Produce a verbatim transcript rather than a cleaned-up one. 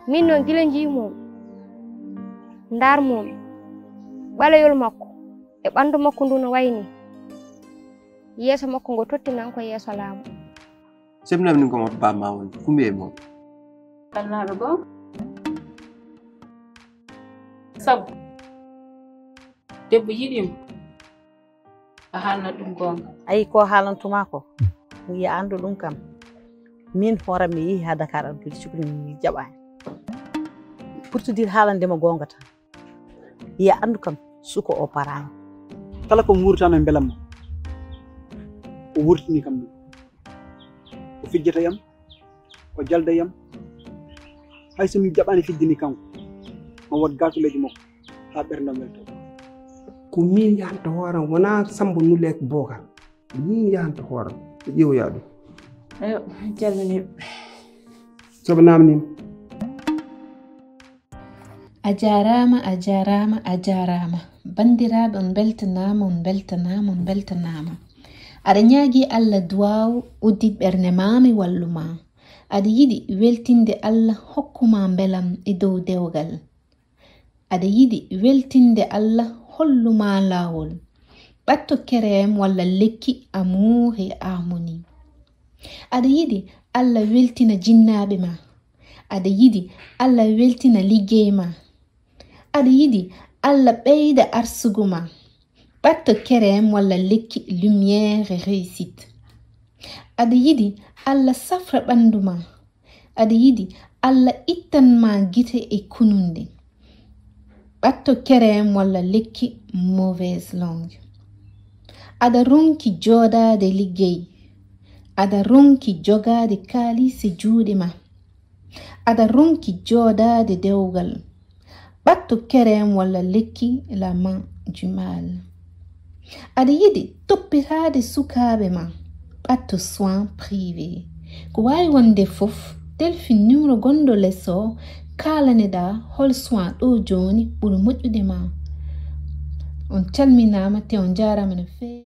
Min noon gila njiimomi, ndarmomi, ɓaleyol makko e ɓandu makko ndu no wayni, yeeso makko ngo tottinan ko yeeso laamu. Semnami ni ko moto bamma won kumi e moom. Alnaɗo goo sabu debbo yiɗimo a haalna ɗum goonga. Ayi ko haalantuma ko, mi yiya anndu ɗum kam. Min hooram mi yehi ha Dakar, an kadi cukli mi jaɓani. Pour te dire haalande ma goonga tan, yiya anndu kam suko o parani. Kala ko nguurtano e mbelamma, o wurtini kam ɗum. O fijjata yam, o jalda yam. Hay so mi jaɓani fijjini kanko, ma wot gatuleji makko ha ɓerdam welto. Ko min yahanta hooram, wona Sammba Nulek Bookar. Min yahanta hooram, ɓe ƴeewoya ɗum. Eyo, calmini. Soɓe namnima. A jaaraama, a jaaraama, a jaaraama. Banndiraaɓe, on mbeltanaama, on mbeltanaama, on mbeltanaama. Aɗa ñaagi Allah duwaaw, uddit ɓernde maa, mi wallu ma. Aɗa yiɗi weltinde Allah, hokku ma mbelam e dow dewgal. Aɗa yiɗi weltinde Allah, hollu ma laawol. Ɓatto kerem walla lekki Amour et Harmonie. Aɗa yiɗi Allah weltina jinnaaɓe ma. Aɗa yiɗi Allah weltina liggey ma. Aɗa yiɗi Allah ɓeyda arsugu ma. Ɓatto kerem walla lekki Lumière et Réussite. Aɗa yiɗi Allah safra ɓanndu ma. Aɗa yiɗi Allah ittan ma gite e kununde. Ɓatto kerem walla lekki mauvaise langue. Aɗa ronki jooɗaade liggey. Aɗa ronki jogaade kaalis e juuɗe ma. Aɗa ronki jooɗaade dewgal. Ɓatto kerem walla lekki la main du mal. Aɗa yiɗi toppitaade sukaaɓe ma. Ɓatto soin privé. Ko waawi wonde fof, telfin numéro gonɗo les o, kaalaneɗaa hol soin ɗo jooni ɓuri moƴƴude ma. On calminaama te on njaaraama no feewi.